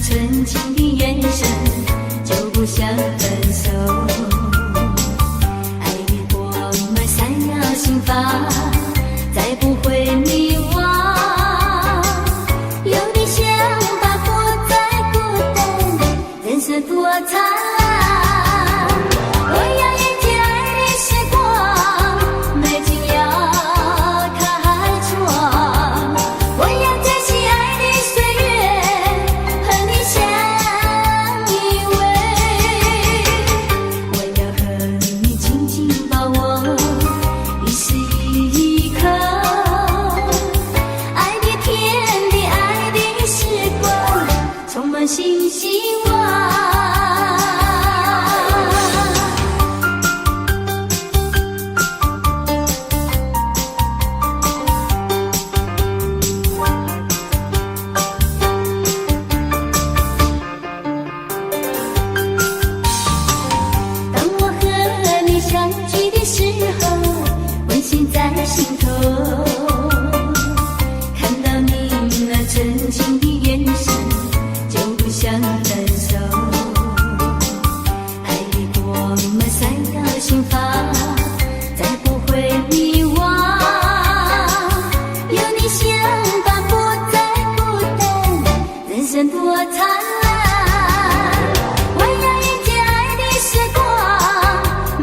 純情的眼神，就不想分手。愛的光芒閃耀心房，再不會迷惘。有你相伴，不再孤單，人生多燦爛。我要迎接愛的時光，美景要開創。我要珍惜愛的歲月，和你相依偎。我要和你緊緊抱握，一時一刻。愛的甜的愛的時光，充滿新希望。當我和你相聚的時候，溫馨在心頭。看到你那純情的眼神，就不想分手。愛的光芒閃耀心房，再不會迷惘。有你相伴，不再孤單，人生多燦爛。我要迎接愛的時光，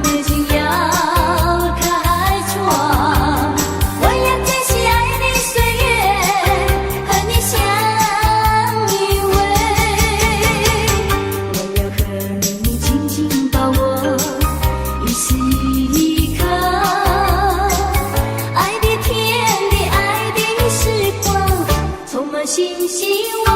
美景要開創。我要珍惜愛的歲月，和你相依偎。我要和你緊緊抱握，一時一刻。愛的甜的愛的時光，充滿新希望。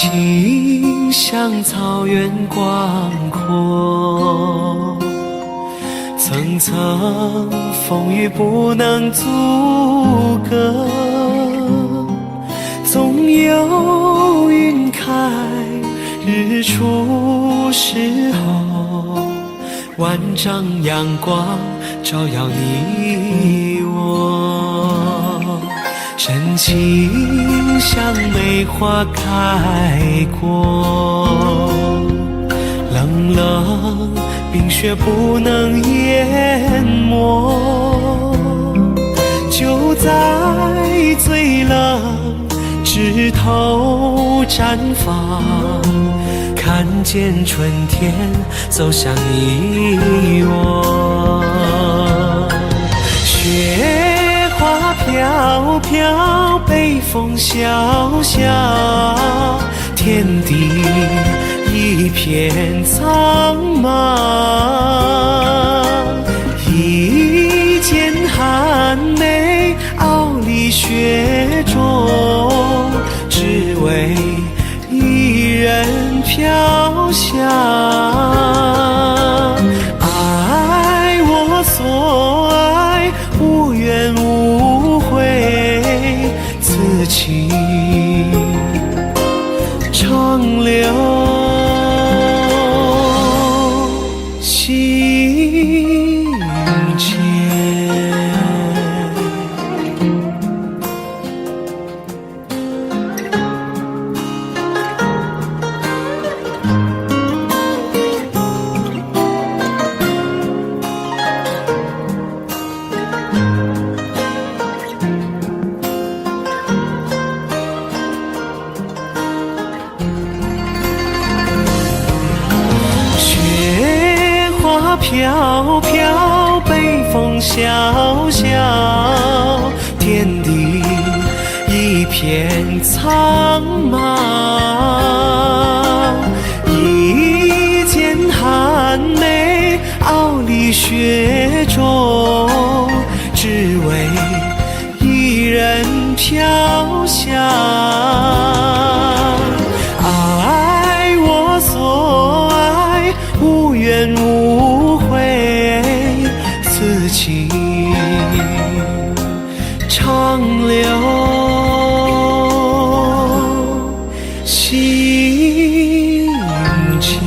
情像草原廣闊，層層風雨不能阻隔，總有雲開日出時候，萬丈陽光照耀你我。深情像梅花開過，冷冷冰雪不能淹沒。就在最冷枝頭綻放，看見春天走向你我。雪花飄飄，北風蕭蕭，天地一片蒼茫。一剪寒梅傲立雪中，只為一人飄香。愛我所愛，無怨無悔，此情長留心間。雪花飄飄，北風蕭蕭，天地一片蒼茫。一剪寒梅傲立雪中，只為一人飄香。愛我所愛，無怨無悔，此情長留心間。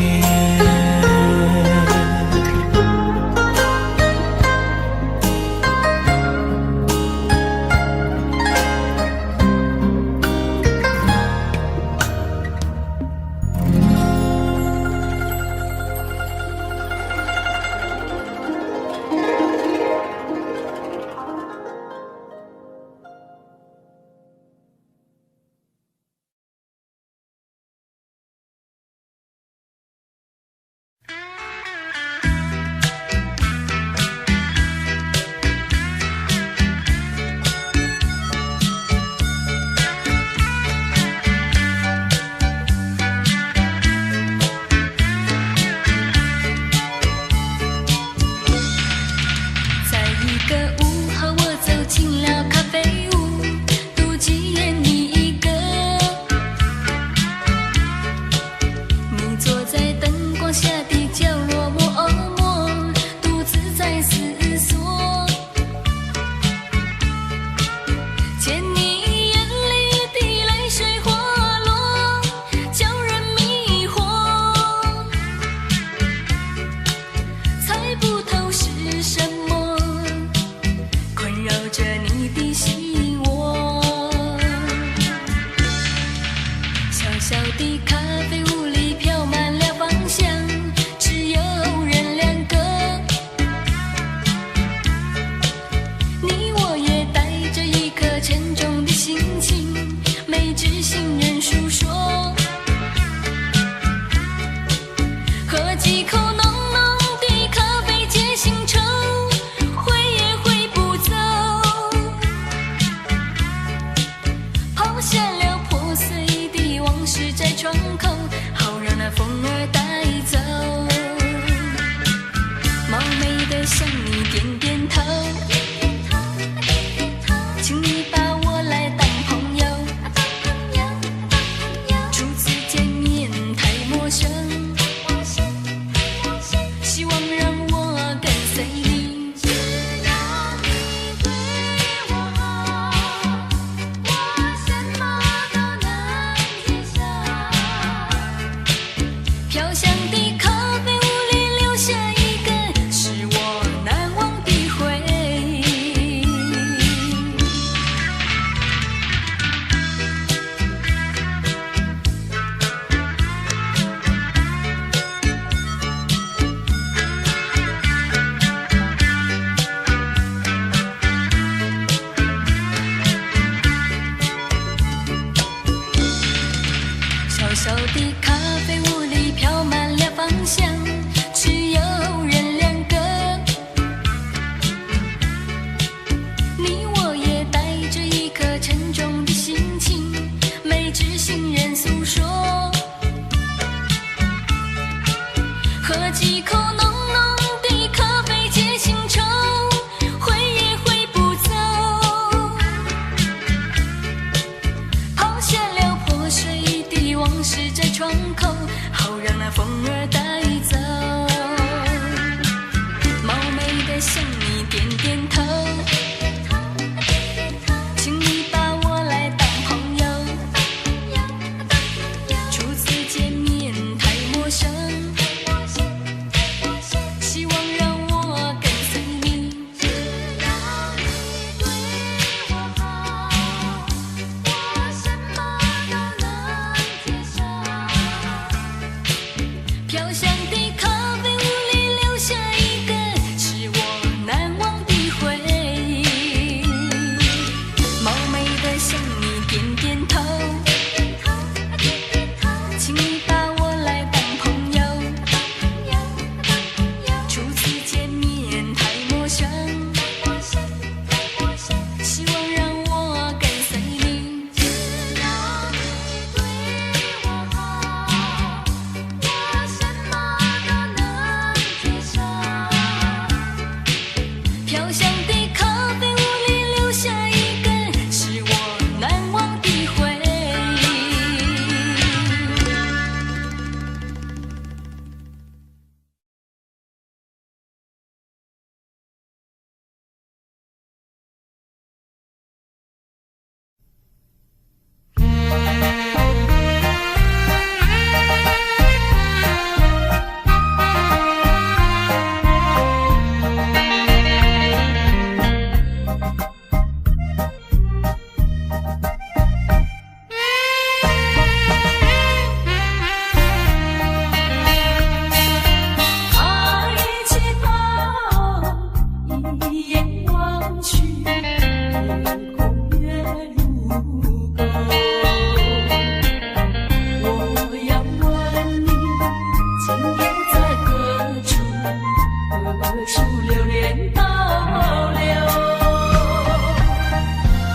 處流連逗留？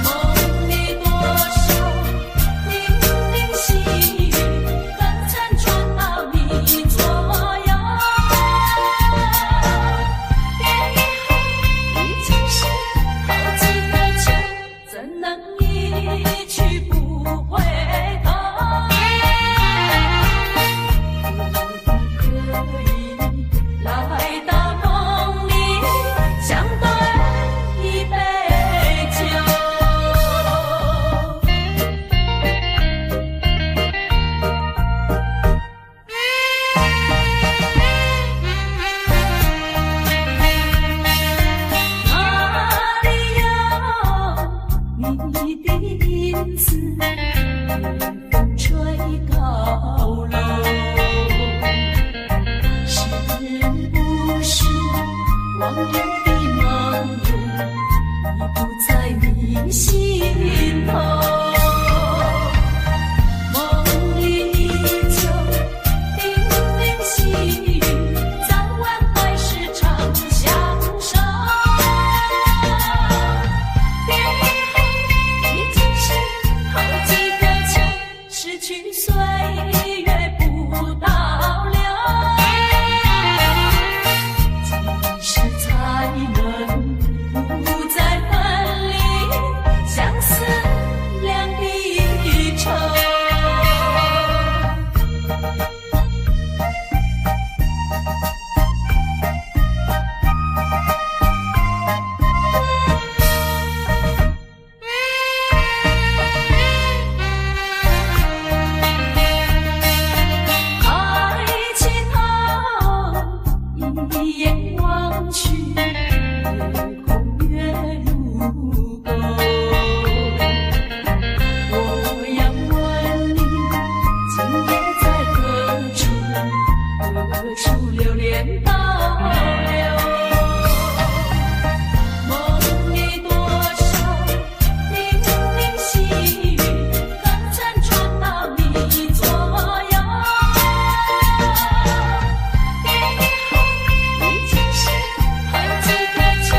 夢裡多少零零細語，可曾傳到你左右？別以後已經是好幾個秋，怎能一去不回頭？可不可以來到夢裡，相對一杯酒？哪裡有你的影子？夜風吹高樓，是不是往日的盟約已不在你心頭？夢裡依舊零零細語，早晚還是長相守。別以後已經是好幾個秋，失去歲月不倒流。幾時才能不再分離？相思兩地愁。抬起頭，一眼望去，夜空月如鈎。我要問你，今夜在何處？何處流連逗留？夢裡多少零零細語，可曾傳到你左右？別以後已經是好幾個秋，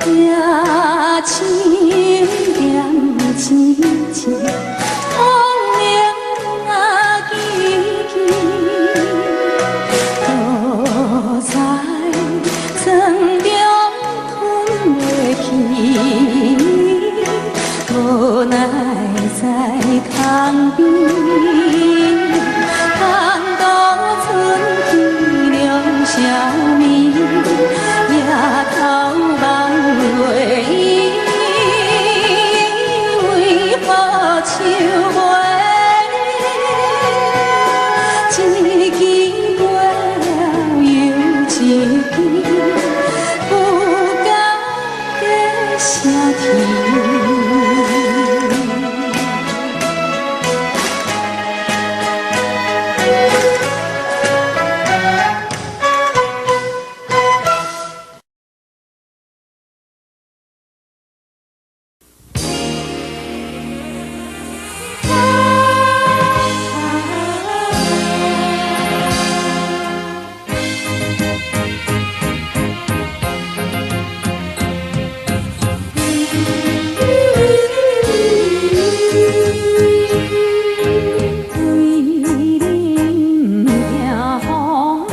夜深踮醒醒，风铃啊吱吱，搁在床中睏袂去，无奈在空边，空渡春天凉消暝，夜头望月为何树尾，一枝过了又一枝，不甘的声啼。為恁行風雨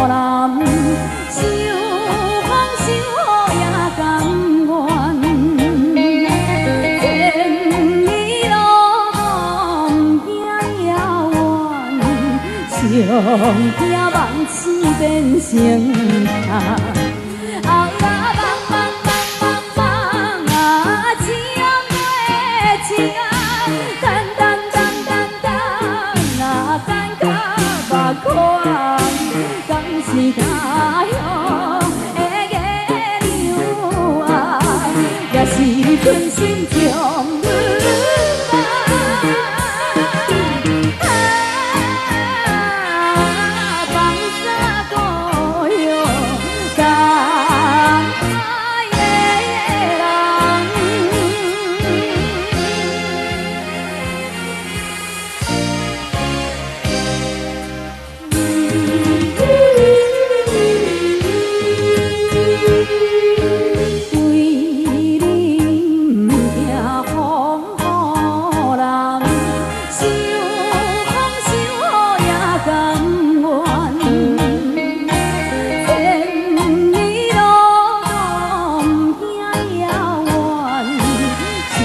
南，受風受雨也甘願。千里路途毋驚遙遠，上驚夢醒變成空。啊啊望望望望望啊，醒啊醒啊，等等等等等啊，等甲目眶，敢是他鄉的月娘啊，也是你存心將阮放。啊，放啥故鄉等愛的人。為恁行風雨南，受風受雨也甘願。千里路途毋驚遙遠，上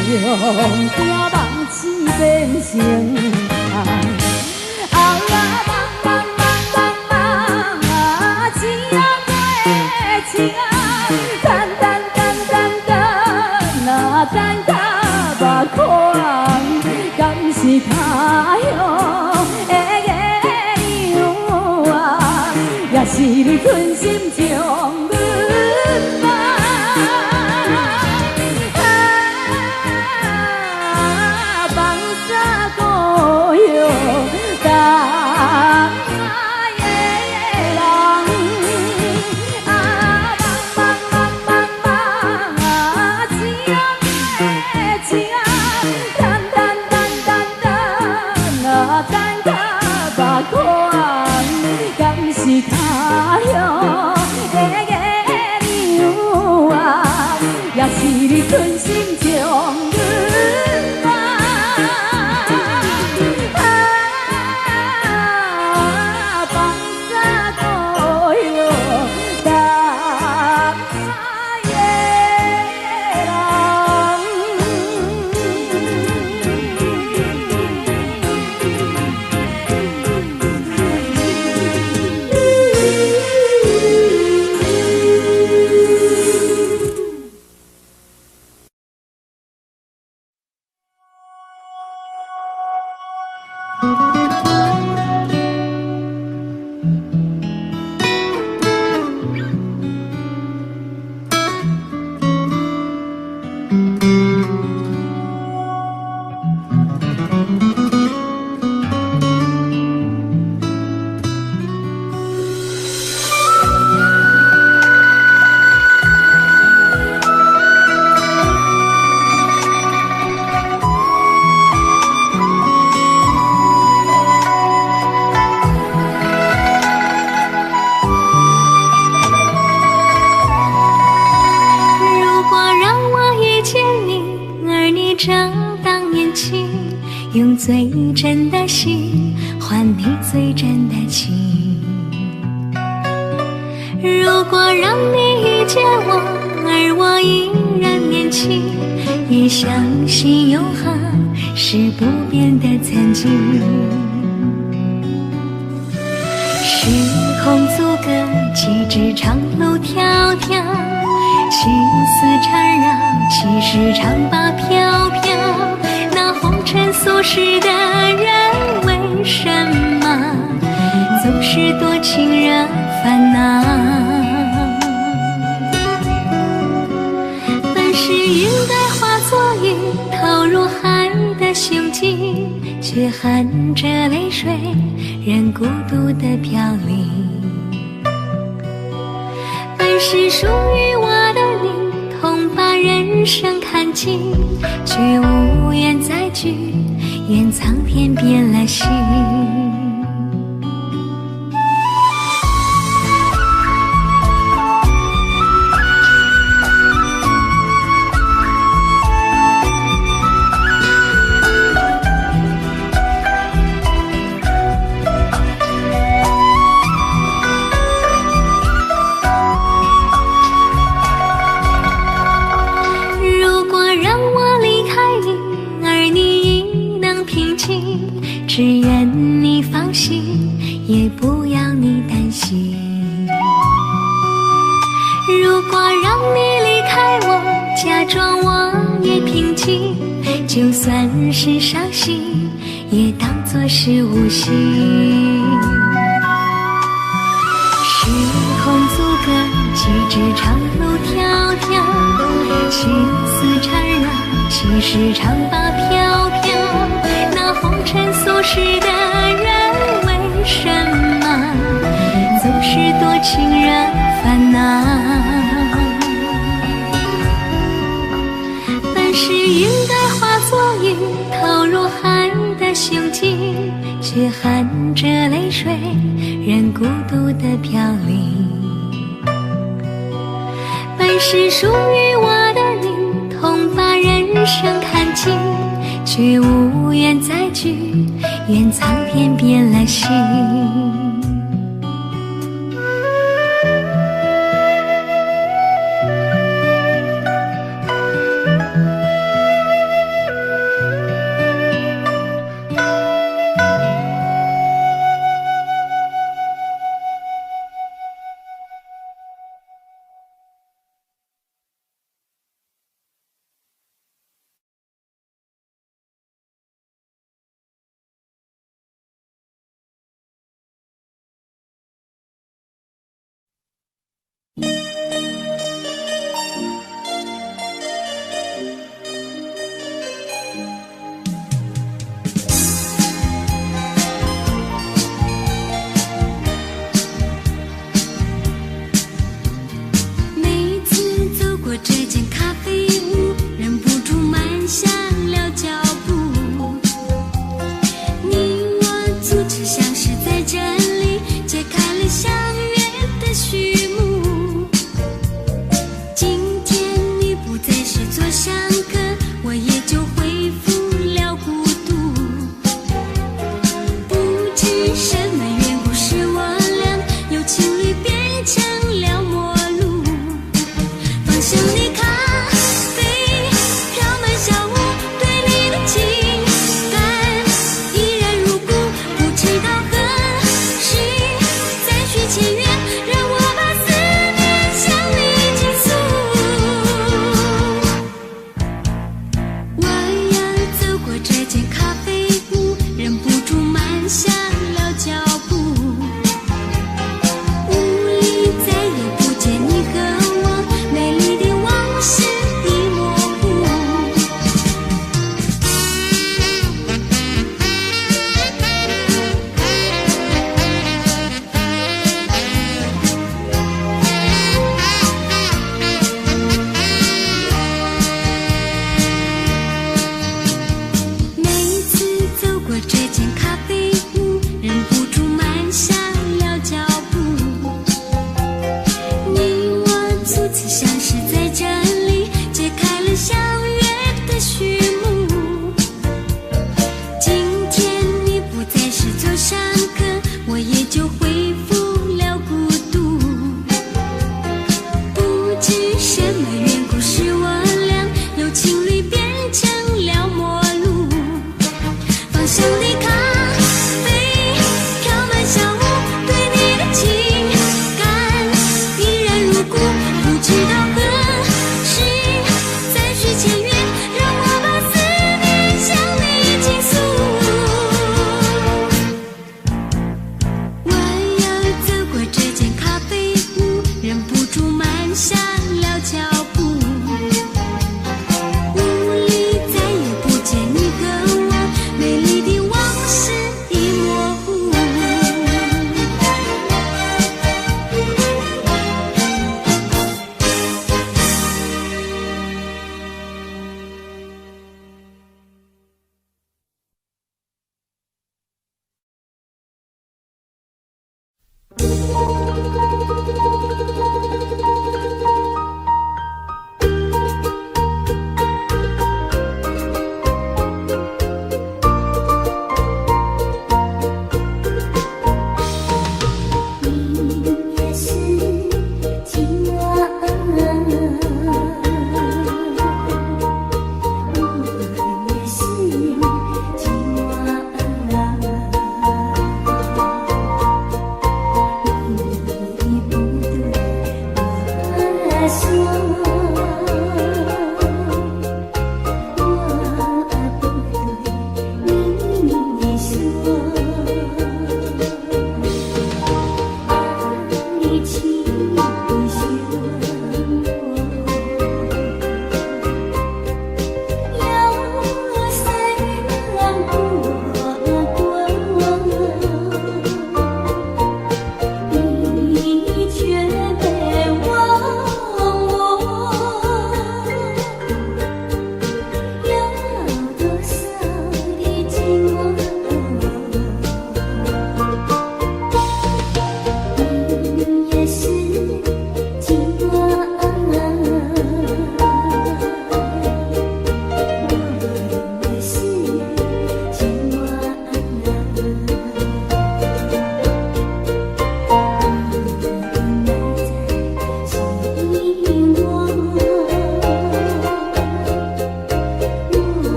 驚夢醒變成空。啊啊望望望望望啊，醒啊醒啊，等等等等等啊，等甲目眶，敢是他鄉的月娘啊，也是你存心將阮放。啊，放啥故鄉等愛的人。啊，望望望望望啊，醒啊醒啊，等等等等等啊，等甲目眶，敢是他鄉的月娘啊，也是你存心將阮放。啊，放啥故鄉等愛的人。用最真的心換你最真的情。如果讓你遇見我，而我依然年輕，也相信永恆是不變的曾經。時空阻隔，幾指長路迢迢，情絲纏繞，其實長髮飄飄。那紅塵俗世的人，為什麼總是多情惹煩惱？本是應該化作雲，投入海的胸襟，卻含着淚水，任孤獨的飄零。本是屬於我的你，同把人生看盡，卻無緣再聚，怨蒼天變了心。如果讓我離開你，而你亦能平靜，只願你放心，也不要你擔心。如果讓你離開我，假裝我也平靜，就算是傷心，也當作是無心。時空阻隔，幾指長路迢迢，情絲纏繞，其實長髮飄飄。那紅塵俗世的人，為什麼總是多情惹煩惱？本是應該化作雲，投入海的胸襟，卻含着淚水，任孤獨的飄零。本是屬於我的你，同把人生看盡，卻無緣再聚，怨蒼天變了心。每次走過這間咖啡屋，忍不住慢下了腳步。你我初次相識在這裡，揭開了相約的序幕。今天你不再是座上客，我也就恢復了孤獨。不知什麼緣故，使我倆由情侶變成了陌路。芳香的咖啡飄滿小屋，對你的情感依然如故。不知道何時再續簽約，讓我把思念向你傾訴。我又走過這間咖啡屋，忍不住慢下了腳步。屋裡再也不見你和我美麗的往香的咖啡飄滿下午，對你的情感依然如故，不知道何時再續簽約，讓我把思念向你傾訴。我又走過這間咖啡屋，忍不住慢下了腳步。霧裡再也不見你和我，美麗的往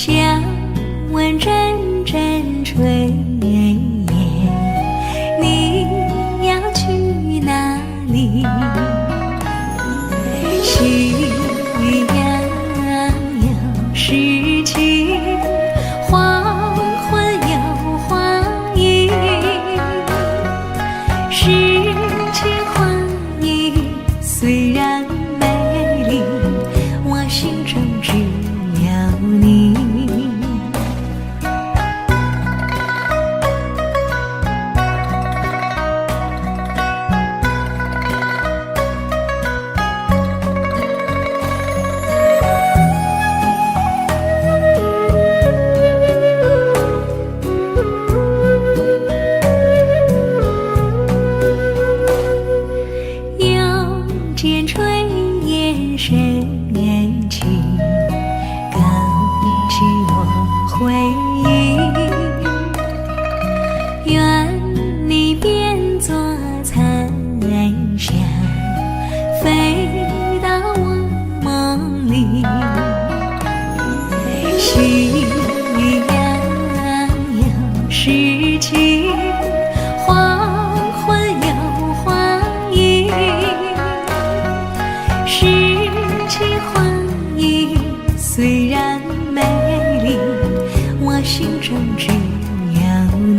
想聞陣陣炊煙，你要去哪裡？夕陽有詩情，黃昏有畫意，詩情畫意雖然美麗，我心中只有你。又見炊煙升起，勾起我回憶。願你變作殘霞，飛到我夢裡。夕陽有詩情，黃昏有畫意，詩情畫意雖然美麗，我心中只有你。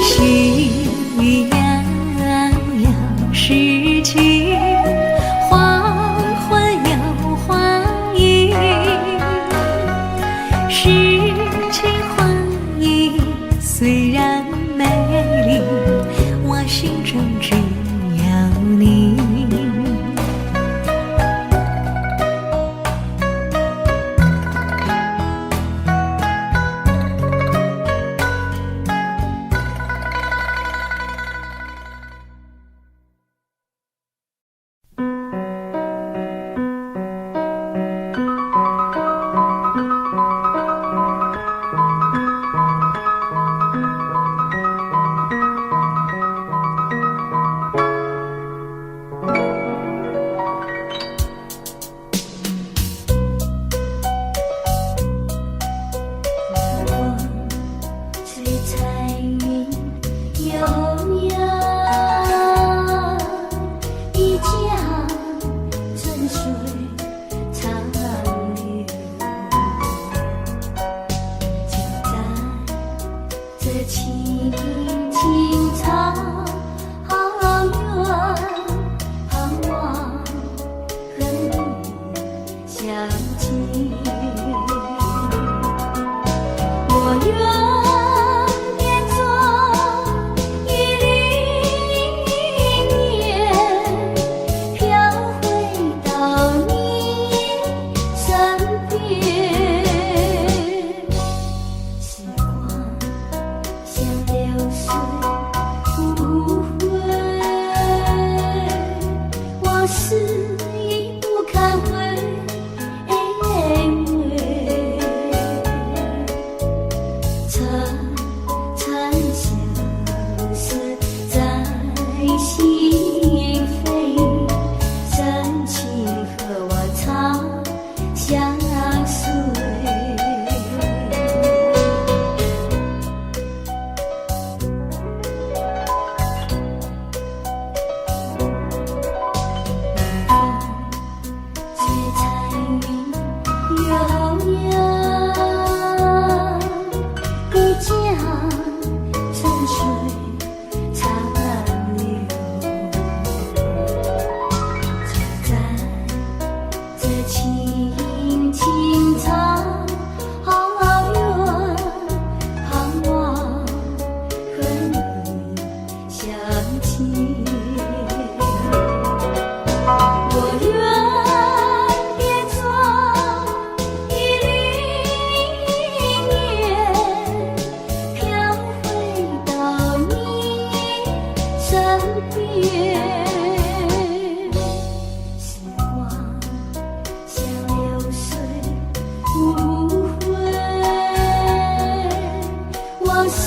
夕陽有詩情，黃昏有畫意，詩情畫意雖然美麗，我心中只有你。風吹彩雲悠悠，一江春水長流。就在這青青草原，盼望和你相見。我願變作一縷雲煙，飄回到你身邊。時光像流水不回，往事已不堪回味。潺潺相思在心扉，深情和我長相隨。風吹彩雲悠悠，一江春水長流。就在這青青草原，盼望和你相見。我願變作一縷雲煙，飄回到你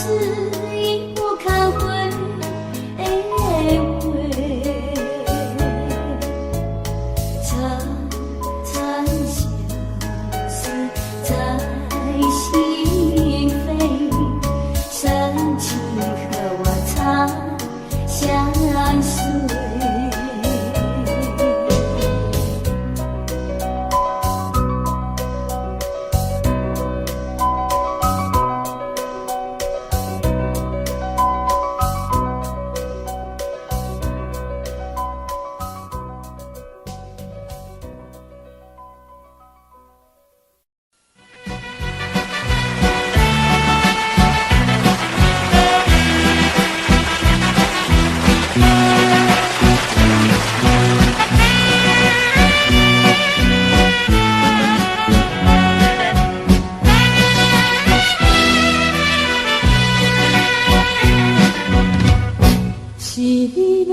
思已不堪回味。慘慘相思在心扉，深情和我長相隨。是你欲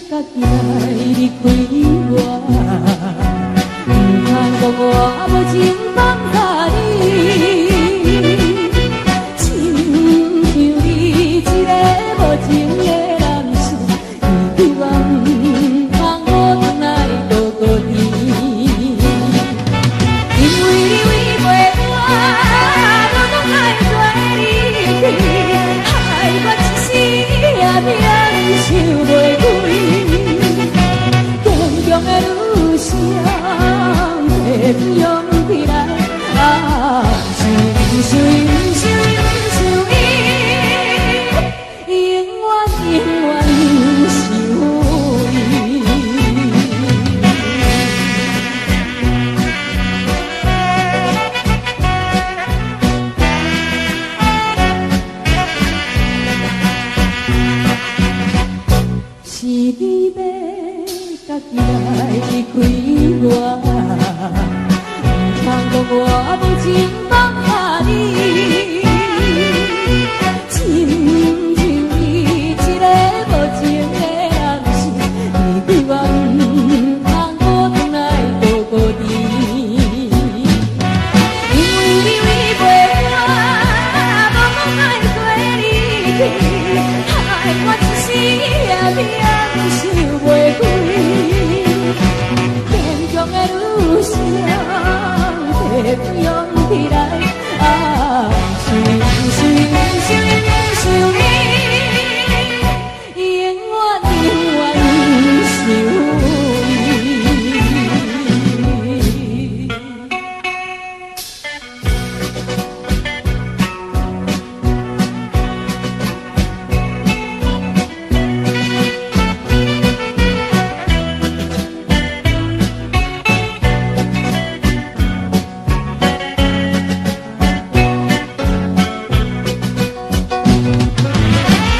家己來離開我，毋通講我無情放下你。親像你這个無情的男子，你叫我毋通閣轉來孤孤單。因為你違背我，無講愛做離去，害我一世也忍受袂開。堅強的女性，別用起來，啊，想想想想伊，永遠永遠想伊。是你欲家己來離開我，毋通講我無情放下你。親像你這个無情的男子，你叫我毋通閣轉來孤孤單。因為你違背我，無講愛做離去，害我一世也忍受袂開。堅強的女性，別用起來，啊，想想想想伊，永遠永遠想伊。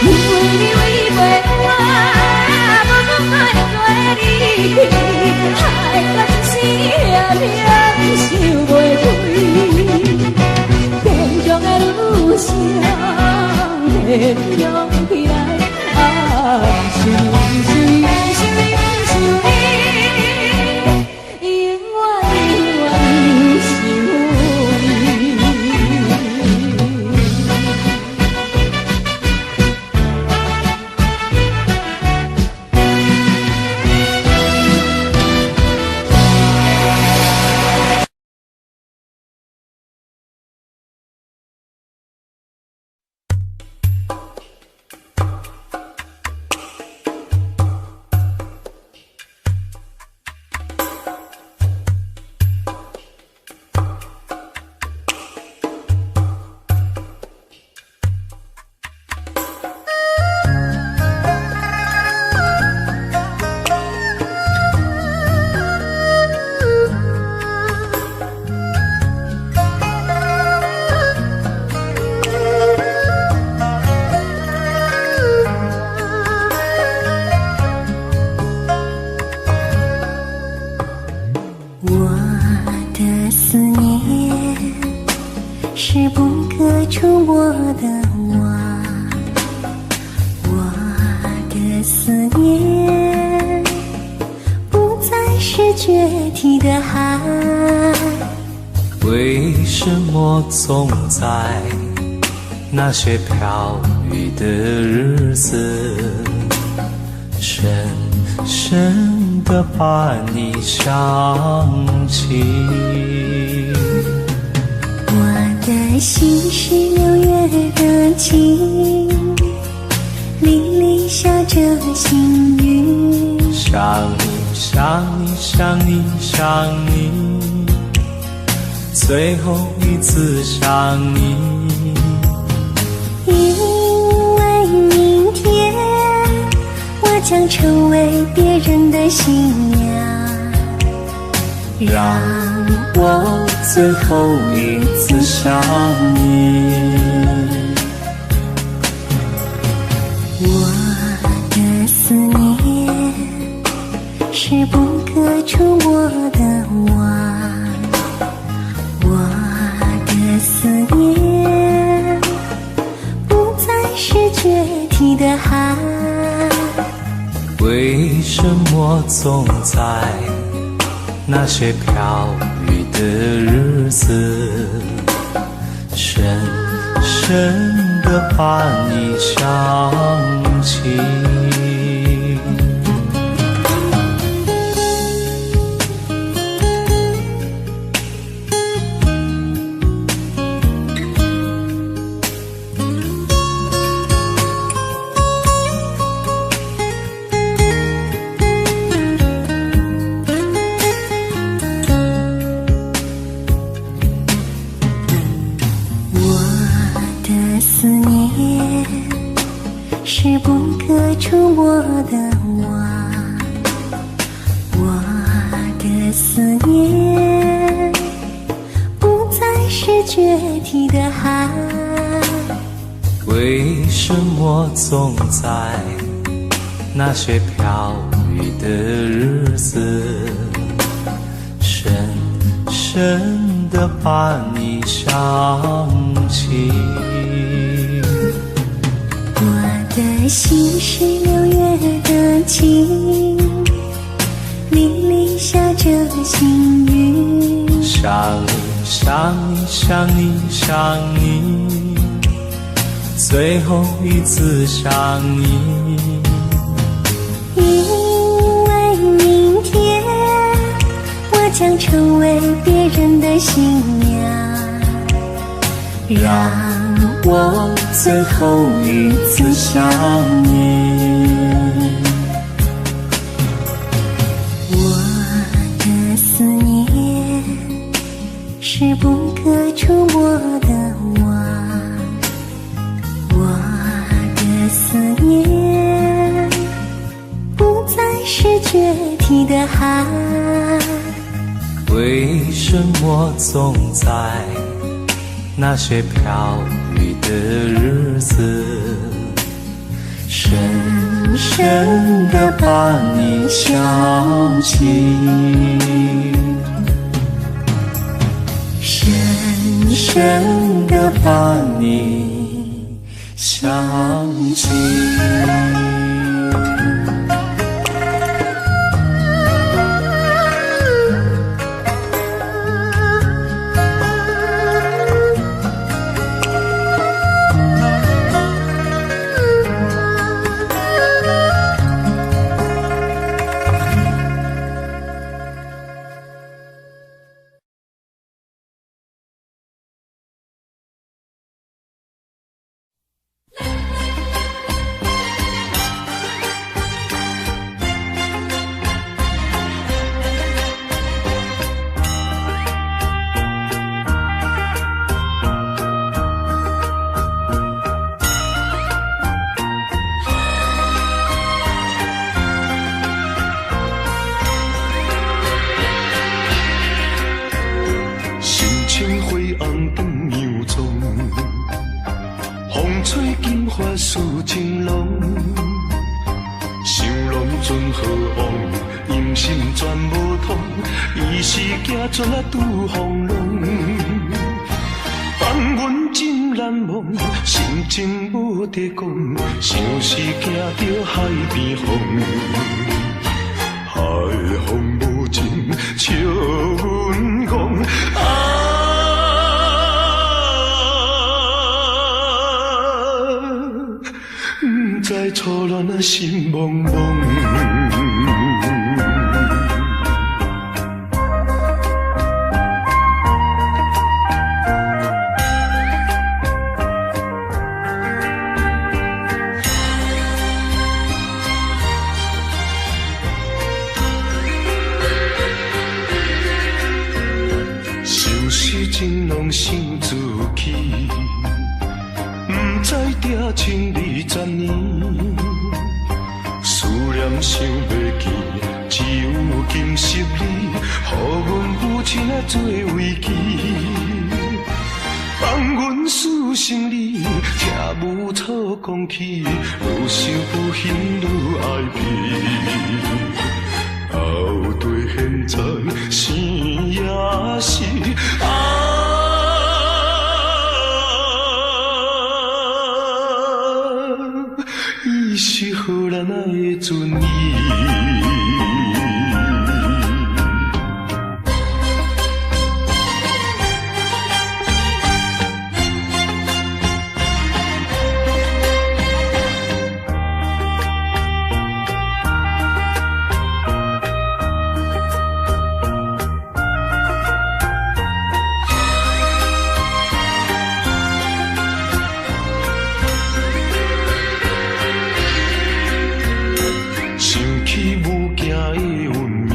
因為你違背我，無講愛做離去，害我一世也忍受袂開。堅強的女性，別用起來，啊，想想想想伊，永遠永遠想伊。我的思念是不可觸摸的網，我的思念不再是決堤的海。為什麼總在那些飄雨的日子，深深的把你想起。我的心是六月的晴，沥沥下着新雨。想你想你想你想你，最後一次想你。因為明天我將成為別人的新娘，讓我最後一次想你。我的思念是不可觸摸的網，我的思念不再是決堤的海。為什麼總在那些飄雨的日子，深深的把你想起？我的思念是不可觸摸的網，我的思念不再是決堤的海。為什麼總在那些飄雨的日子，深深的把你想起？我的心是六月的晴，沥沥下着新雨。想你想你想你想你，最後一次想你。因為明天我將成為別人的新娘，讓我最後一次想你。我的思念是不可觸摸的網，我的思念不再是決堤的海。為什麼總在那些飄雨的日子，深深的把你想起？深深的把你想起。心情灰红长洋装，风吹金发似情郎。想拢阵好往，音信全无通，伊是行船仔拄风浪。放阮真难忘，心情无得讲，想是惊著海边风。海风无情，笑阮戆。啊，知初戀啊心茫茫。相思情濃想自己，不知定情20年，思念想袂见，只有今夕你，予阮母親啊做慰藉。放阮思成你，听无错讲起，愈想愈兴愈哀悲。到底现在生也死啊！伊是予咱爱的尊严。想起母行的运命，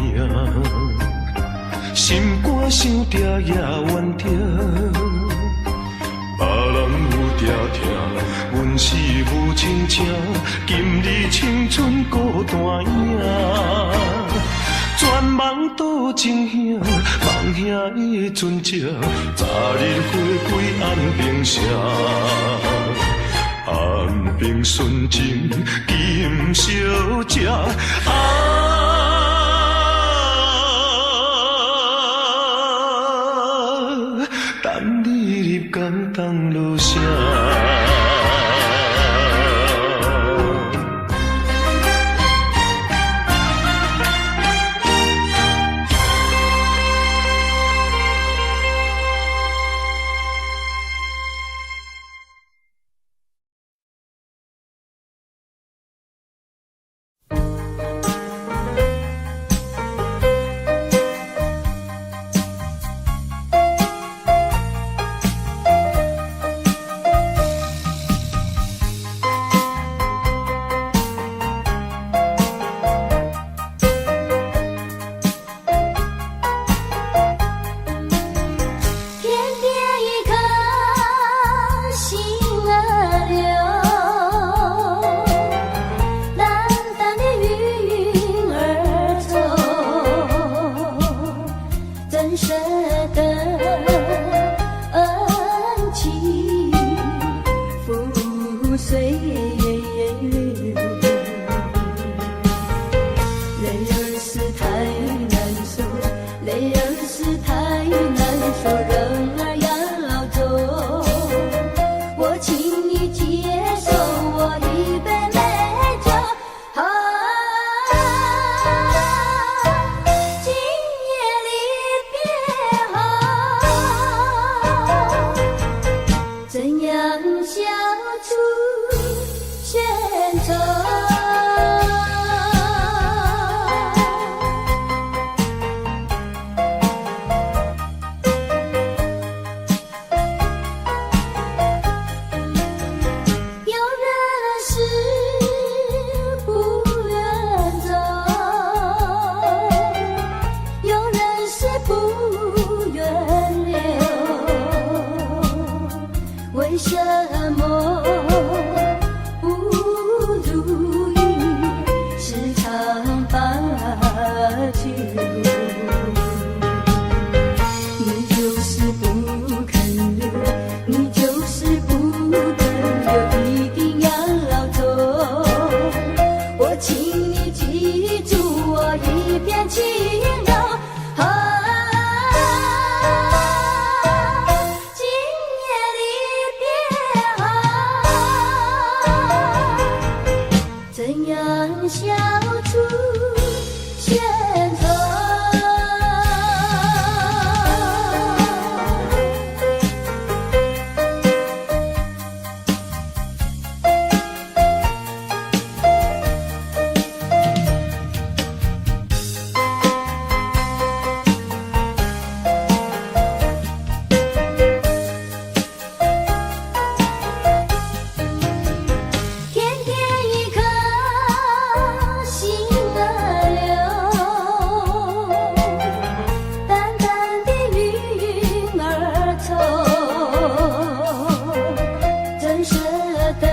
心肝伤痛也冤痛。别人有疼痛，阮是无亲情，今日青春孤单影。全网倒情兄，望兄的船只，昨日花开安平城。安平纯情金小姐啊，等你入港当落声。天边一颗星儿流，淡淡的云儿走，怎舍得恩情付随流？泪儿是太难受，泪儿是太难受，人儿要走，我请你接受我一杯美酒。啊，今夜离别后，怎样笑出闲愁？有人是不愿走，有人是不愿留，为什么不如意十常八九？你就是不肯留，你就是不肯留，一定要走。我请你记住我一片情柔。啊，今夜离别后，怎样笑出闲愁？等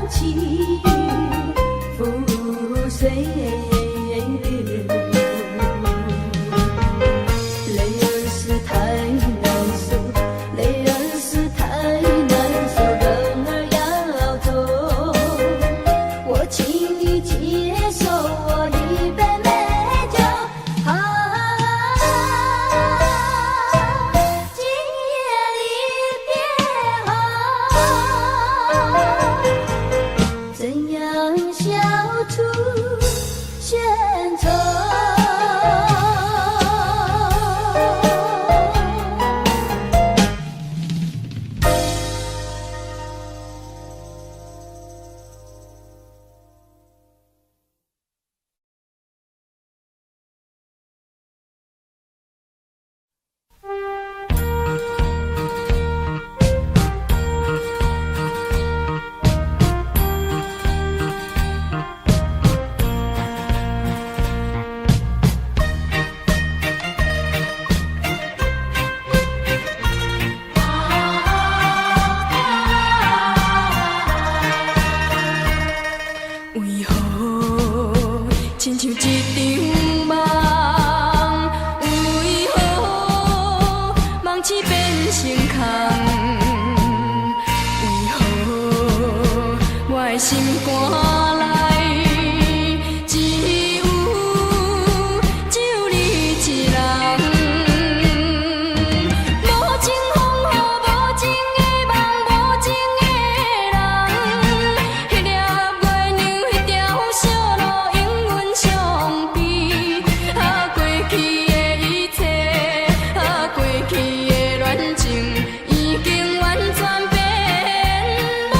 起付隨流。淚兒是太難受，淚兒是太難受，人兒要走，我請你接受我一杯美酒。啊，今夜離別後，怎樣消除閒愁？為何親像一場夢？為何夢醒變成空？為何我的心肝內只有只有你一人？無情風雨，無情的夢，無情的人。彼粒月亮，彼條小路，永遠相邊。啊，過去的一切，啊，過去的戀情，已經完全變無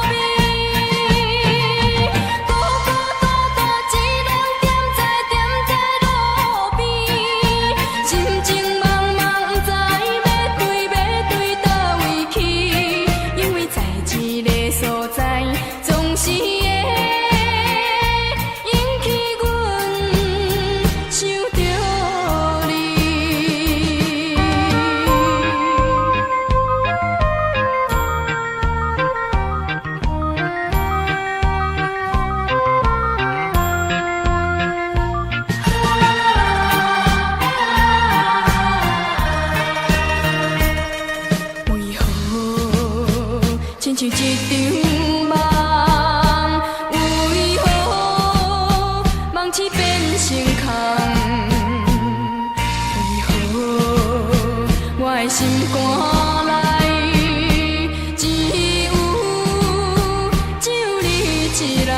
味。孤孤單單一人踮在踮在路邊，心情茫茫，不知欲對欲對佗位去，因為在這个所在，總是會引起阮想著你。為何親像一場夢？為何夢醒變成空？為何我的心肝內只有只有你一人？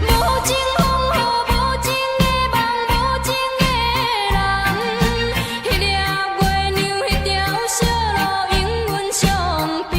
無情風雨，無情的夢，無情的人。彼粒月亮，彼條小路，永遠相邊。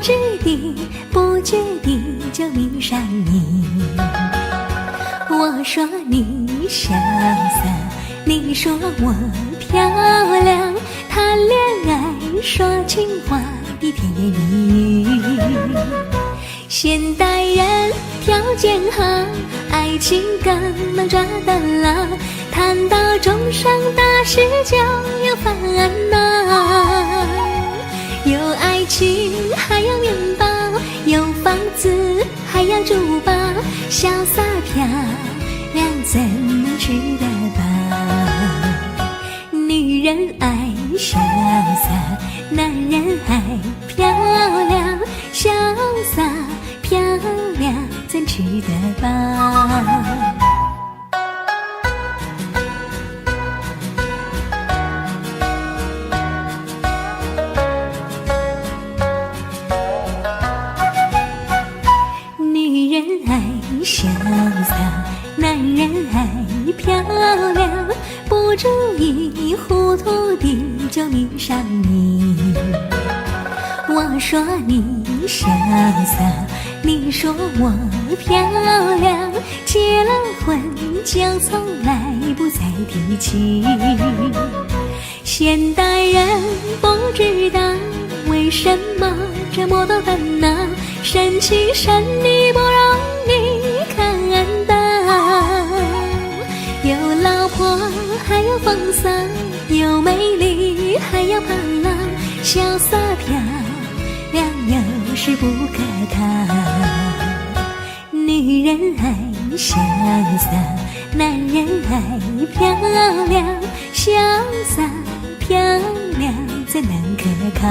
知的不覺的就迷上你。我說你瀟灑，你說我漂亮，談戀愛說情話的甜言蜜語。現代人條件好，愛情更能抓得牢，談到終生大事就有煩惱。有愛情還要麵包，有房子還要珠寶，瀟灑漂亮怎能吃得飽？女人愛瀟灑，男人愛漂亮，瀟灑漂亮怎吃得飽？女人愛瀟灑，男人愛漂亮，不注意糊塗的就迷上你。我說你瀟灑，你說我漂亮，結了婚就從來不再提起。現代人不知道為什麼這麼多煩惱，神奇神秘不容易看到。有老婆還要風騷，有美麗還要胖浪，瀟灑漂亮有時不可靠。女人愛瀟灑，男人愛漂亮，瀟灑漂亮怎能可靠？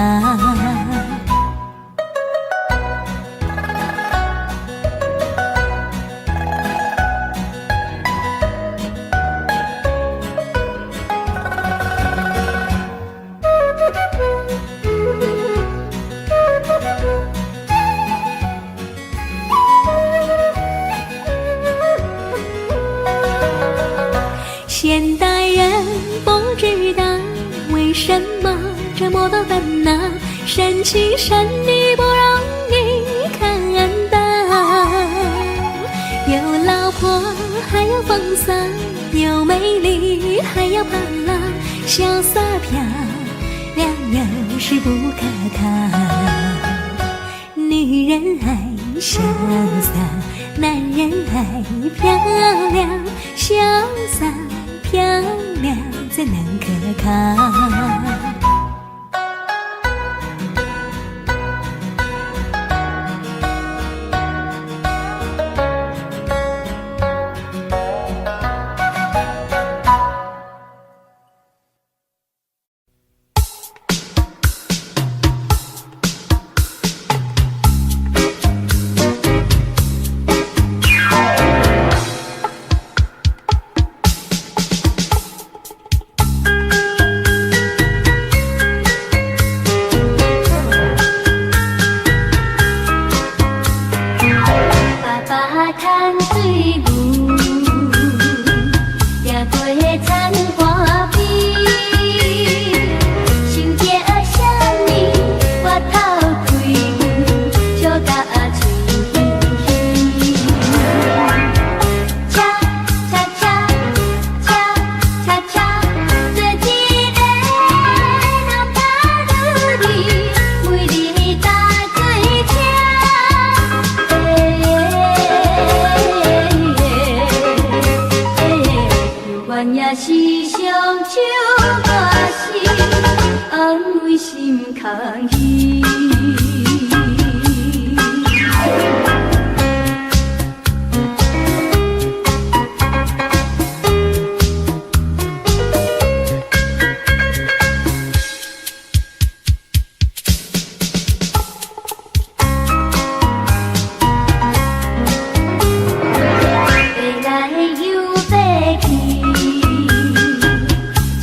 現代人不知道為什麼這麼多煩惱，神奇神秘不容易看到。有老婆還要風騷，有美麗還要胖浪，瀟灑漂亮有時不可靠。女人愛瀟灑，男人愛漂亮，瀟灑漂亮怎能可靠？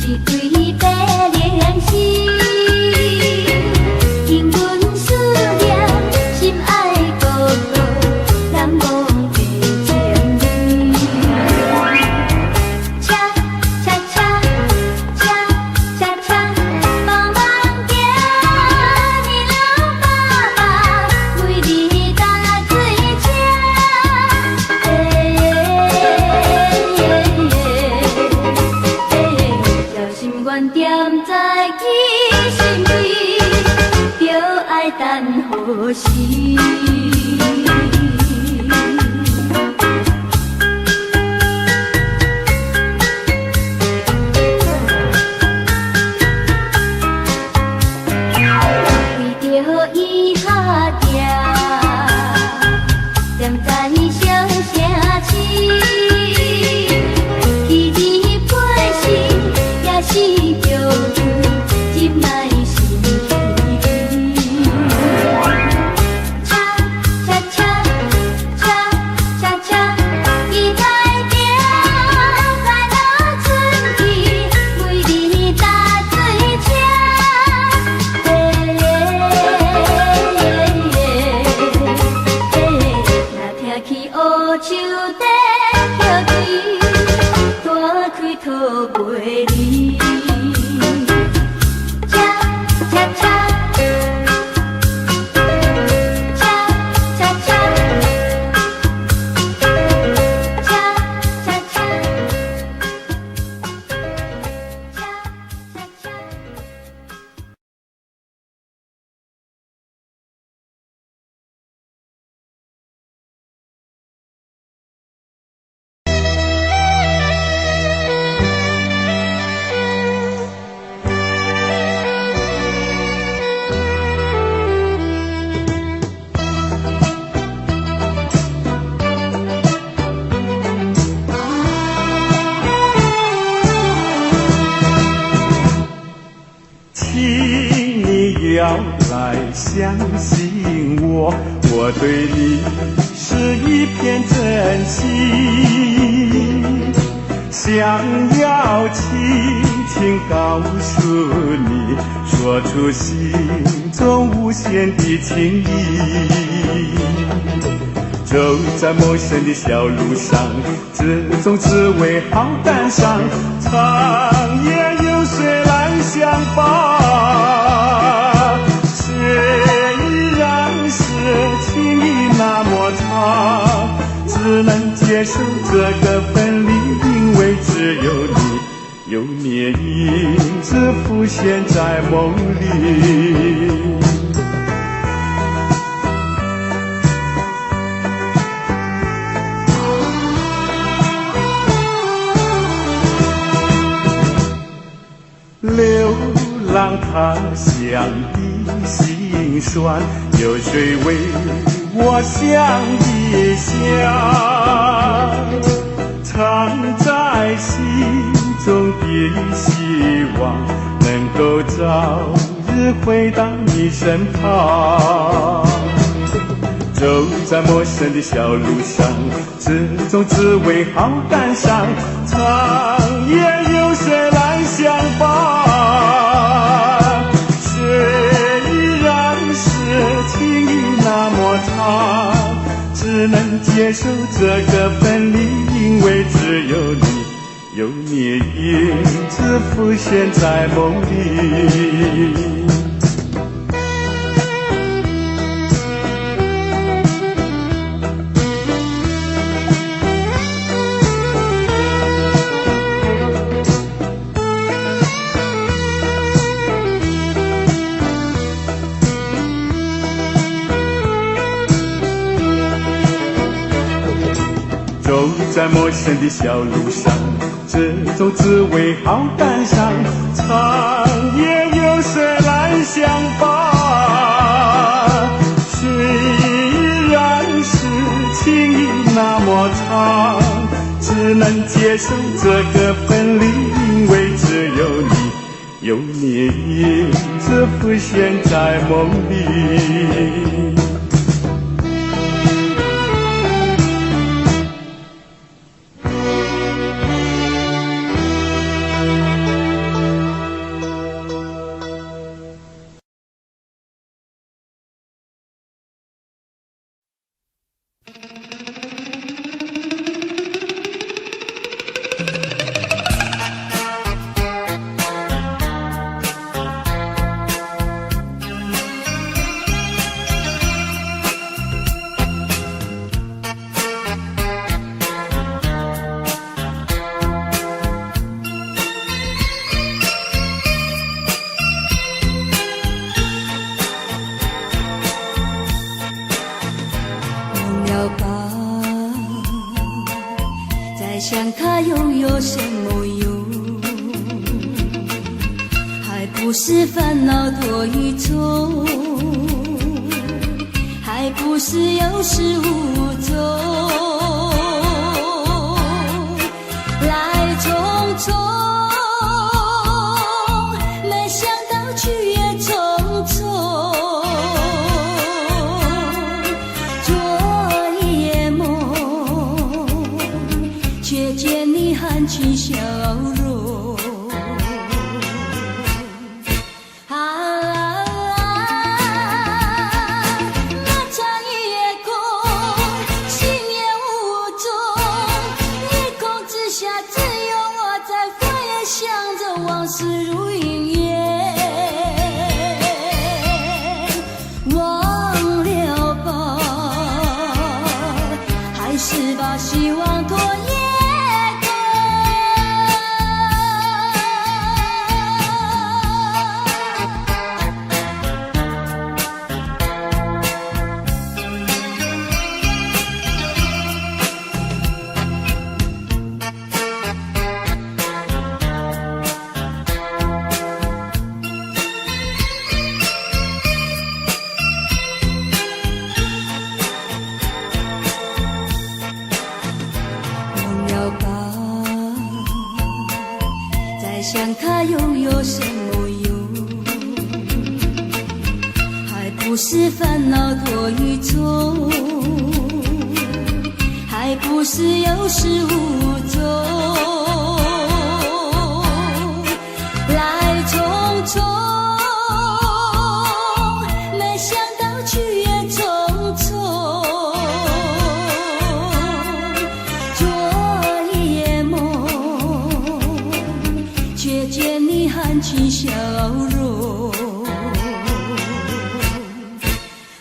一對白蓮絲。願踮在伊身邊，著愛等何時？為著伊敲定，踮在小城市，彼日陪心也是叫阮這擺心虛虛。恰恰恰恰恰恰，期待著再落春去，每日搭水車。嘿若聽起烏樹在叫啼，大開吐袂離。恰恰恰，恰恰恰，恰恰恰，恰恰恰。請你要來相信我，我對你是一片真心，想要輕輕告訴你，說出心中無限的情意。走在陌生的小路上，這種滋味好感傷，長夜有誰來相伴？雖然是情意那麼長，只能接受這個分離，因為只有你，有你影子浮現在夢裡。流浪他鄉的心酸，有誰為我想一想？藏在心中的希望，能夠早日回到你身旁。走在陌生的小路上，這種滋味好感傷，長夜有誰來相伴？雖然是情意那麼長，只能接受這個分離，因為只有你，有你影子浮現在夢裡。走在陌生的小路上，這種滋味好感傷，長夜有誰來相伴？雖然是情意那麼長，只能接受這個分離，因為只有你，有你影子浮現在夢裡。不是煩惱多於愁，還不是有始無終。來匆匆，沒想到去也匆匆。做一夜夢，卻見你含情笑容。啊，漫長一夜空，心也無蹤。夜空之下，只有我在回想着往事如雲煙。忘了吧，還是把希望托夜空。忘了吧，再想他又有什麼用？還不是煩惱多於愁，還不是有始無終。來匆匆，沒想到去也匆匆。做一夜夢，卻見你含情笑容。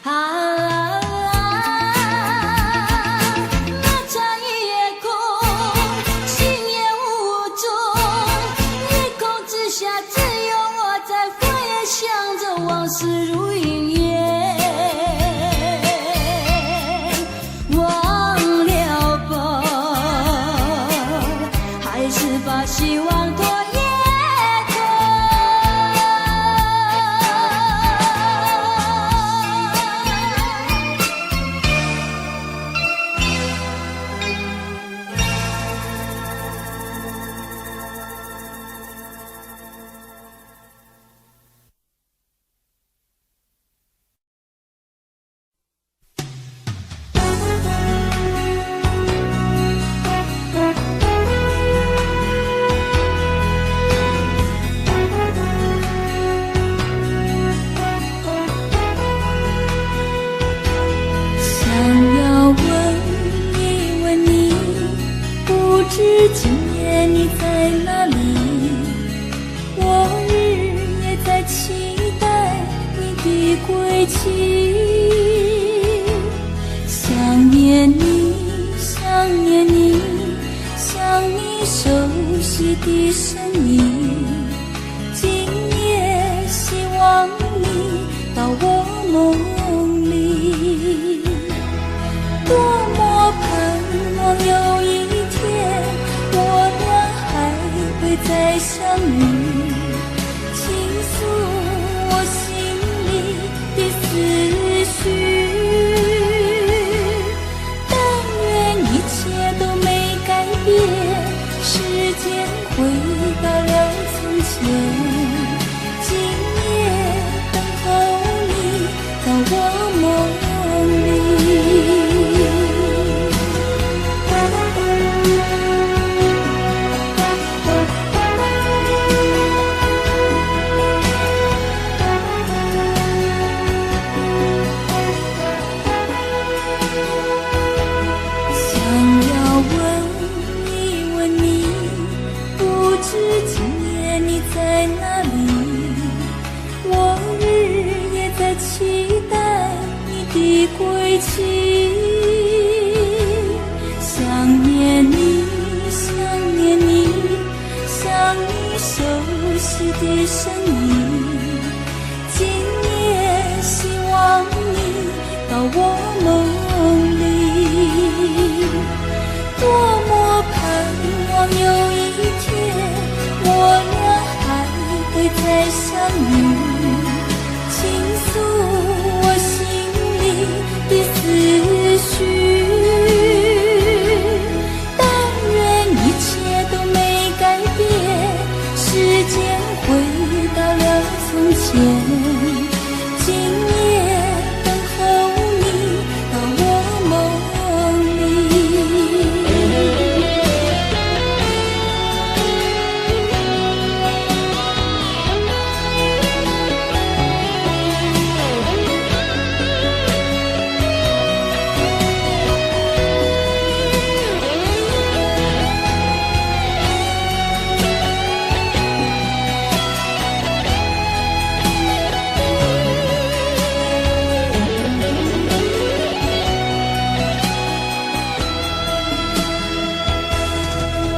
啊，漫長一夜空，心也無蹤。夜空之下，只有我在回想着往事如雲煙。忘了吧，還是把希望托夜空。想要問一問你，不知今夜你在哪裡？我日夜在期待你的歸期。想念你，想念你，想你熟悉的身影。今夜希望你到我夢裡。多麼盼望有一天，我倆還會再相遇，傾訴我心裡的思緒。但願一切都沒改變，時間回到了從前。今夜等候你到我夢裡。想要問一問你，不知今夜你在哪裡？我日夜在期待你的歸期。想念你，想念你，想你熟悉的身影。今夜希望你到我夢裡。多麼盼望有一天，我倆還會再相遇，倾诉我心里的思绪。但愿一切都没改变，时间回到了从前。今夜等候你到我夢裡。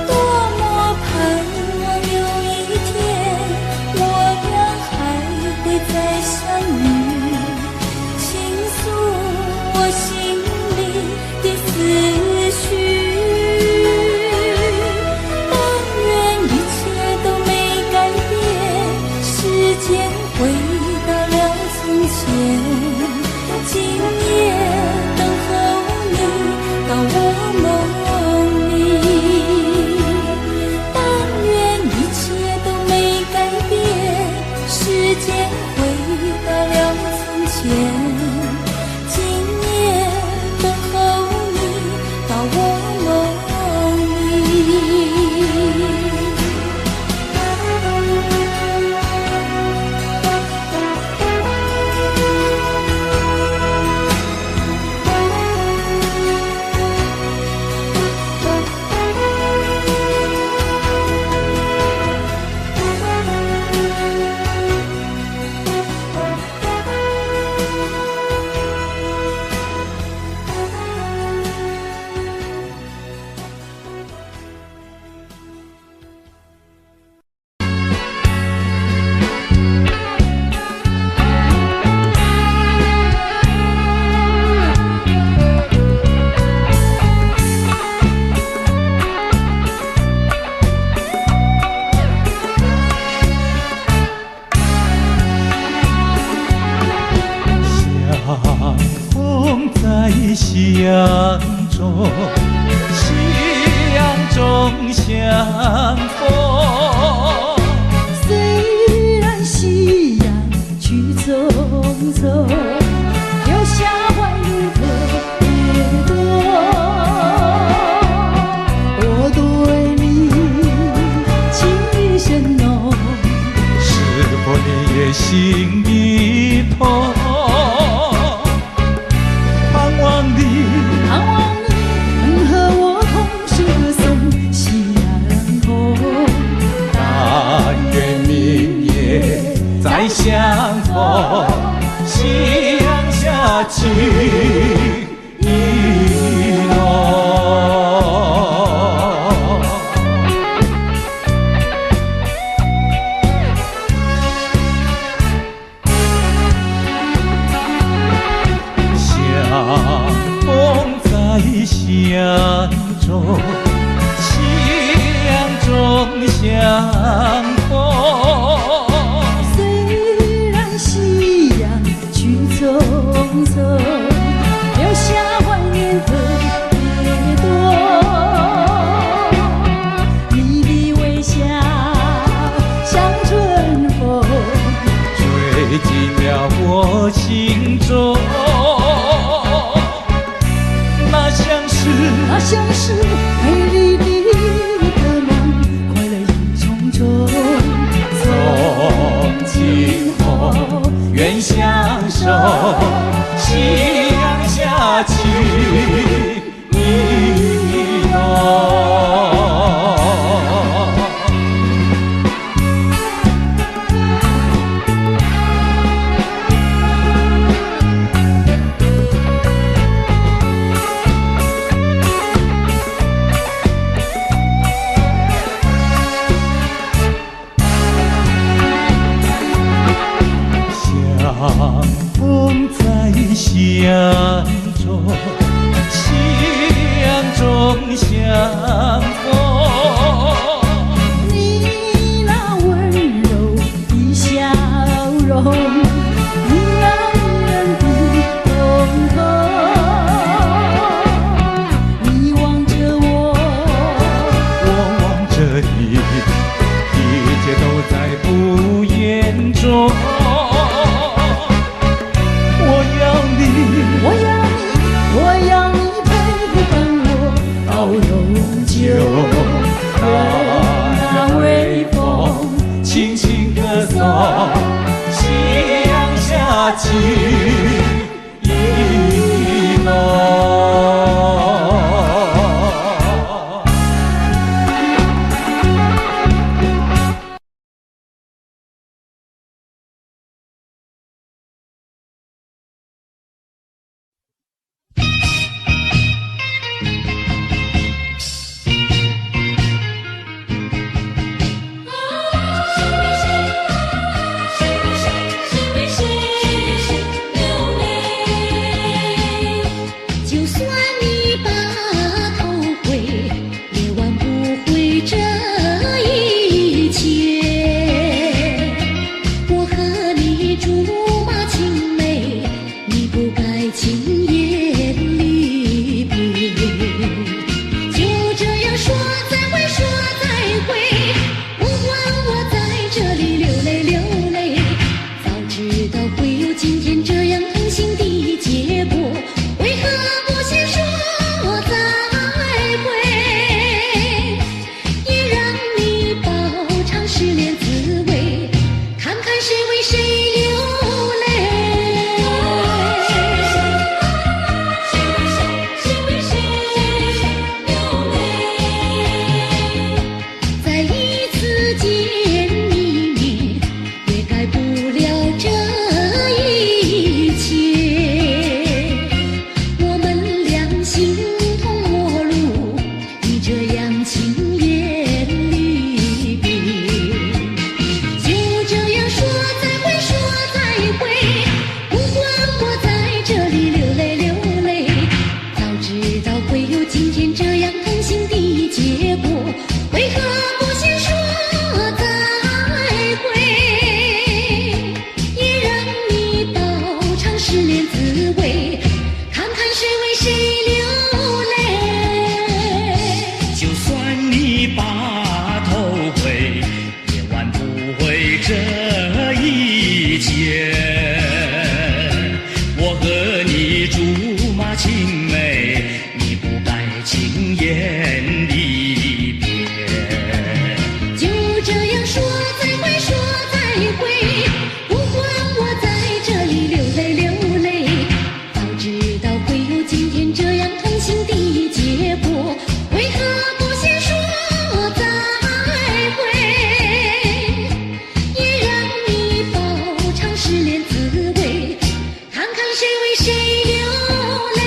多麼盼望有一天，我倆還會再相遇，傾訴我心裡的思緒。但願一切都沒改變，時間回到了從前。今夜等候你到我夢裡。但願一切都沒改變，時間回到了從前。今夜等候你到我夢裡。相逢在夕陽中，夕陽中相逢。雖然夕陽去匆匆，留下懷念特別多。我對你情意深濃，是否你也心已痛？盼望你，盼望你能和我同聲歌頌夕陽紅。但願明夜再相逢，夕陽下情意濃。相逢在夕陽中，夕陽中相逢。雖然夕陽去匆匆，留下懷念特別多。你的微笑像春風，吹進了我心中，那像是那像是美麗的一個夢，快樂一重重。從今後願相守，夕陽下情意濃。相逢在夕陽中，夕陽中相逢。你那溫柔的笑在不言中。我要你，我要你，我要你陪伴我到永久。当那微风轻轻歌颂，夕阳下情意浓。谁为谁流泪？就算你把头回，也挽不回這一切。我和你竹馬青梅，你不該輕言離別。就這樣說再會，說再會，不管我在這裡流淚流淚。早知道會有今天這樣痛心的結果，為何不先說再會？也讓你飽嘗失戀滋味，看看誰為誰流淚。誰為誰流淚？再一次見一面，也改不了這一切。我們倆形同陌路，你這樣輕言離別。就這樣說再會，說再會，不管我在這裡流淚流淚。早知道會有今天這樣痛心的結果，為何不先說再會？也讓你飽嘗失戀滋味，看看誰為誰流淚。就算你把頭回，也挽不回這一切。我和你竹馬青梅，你不該輕言離別。就這樣說再會，說再會，不管我在這裡流淚流淚。早知道會有今天這樣痛心的結果，為何不先說再會？也讓你飽嘗失戀滋味，看看誰為誰流淚。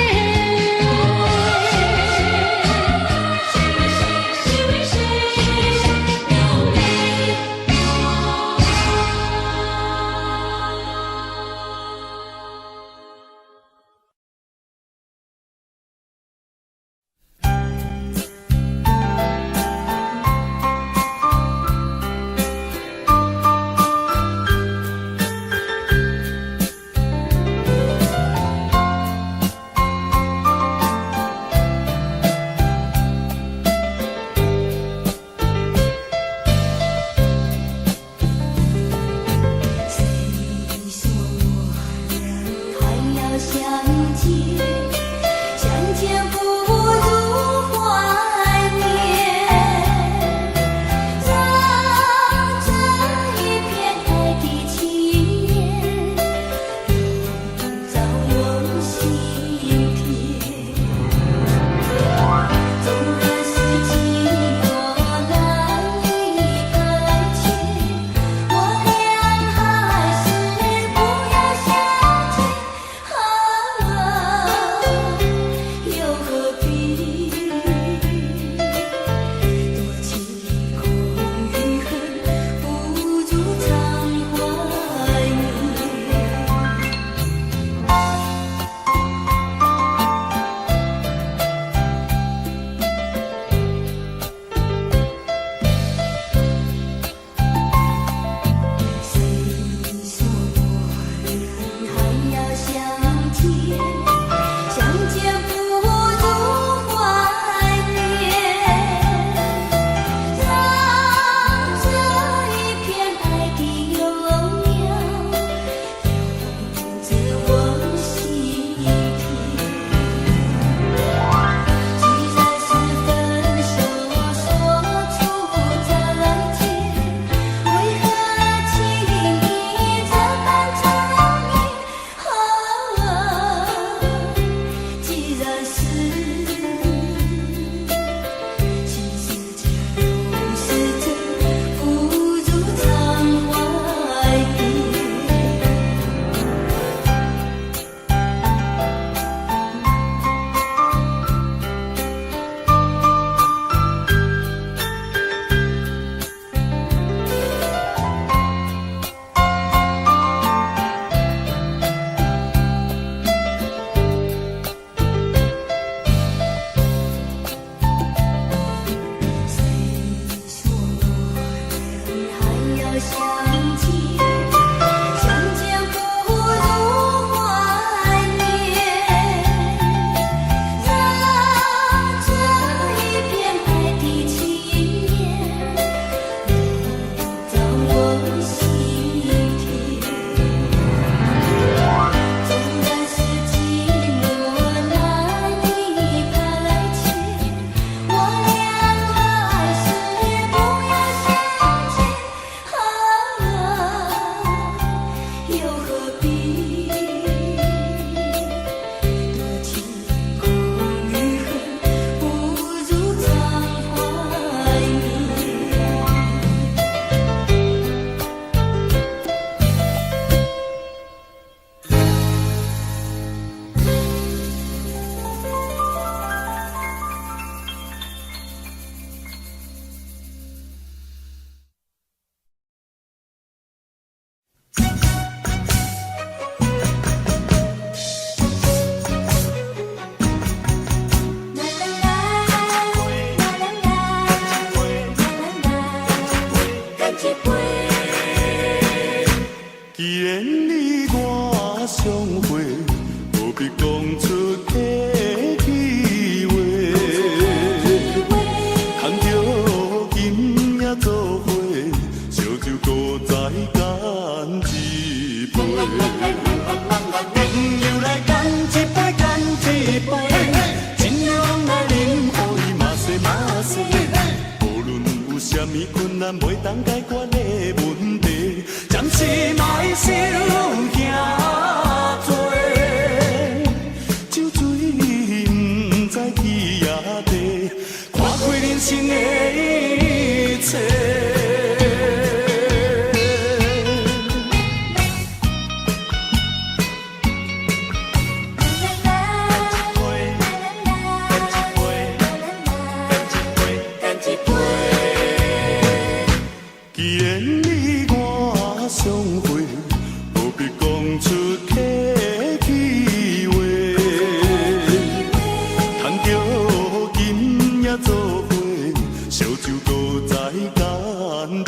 難袂當解決的問題，暫時莫想遐濟，酒醉毋知天地，看開人生的一切。既然你我相會，何必講出客氣話？趁著今夜做伙，燒酒閣再乾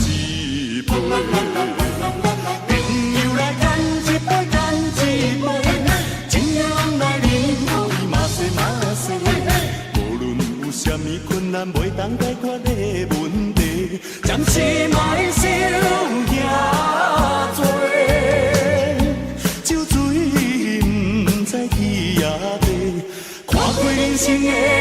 一杯。朋友來乾一杯，乾一杯，情人來啉，嘛說嘛說。無論有啥物困難袂當解決的問題，暫時莫想遐濟，酒醉毋知天地，看開人生的。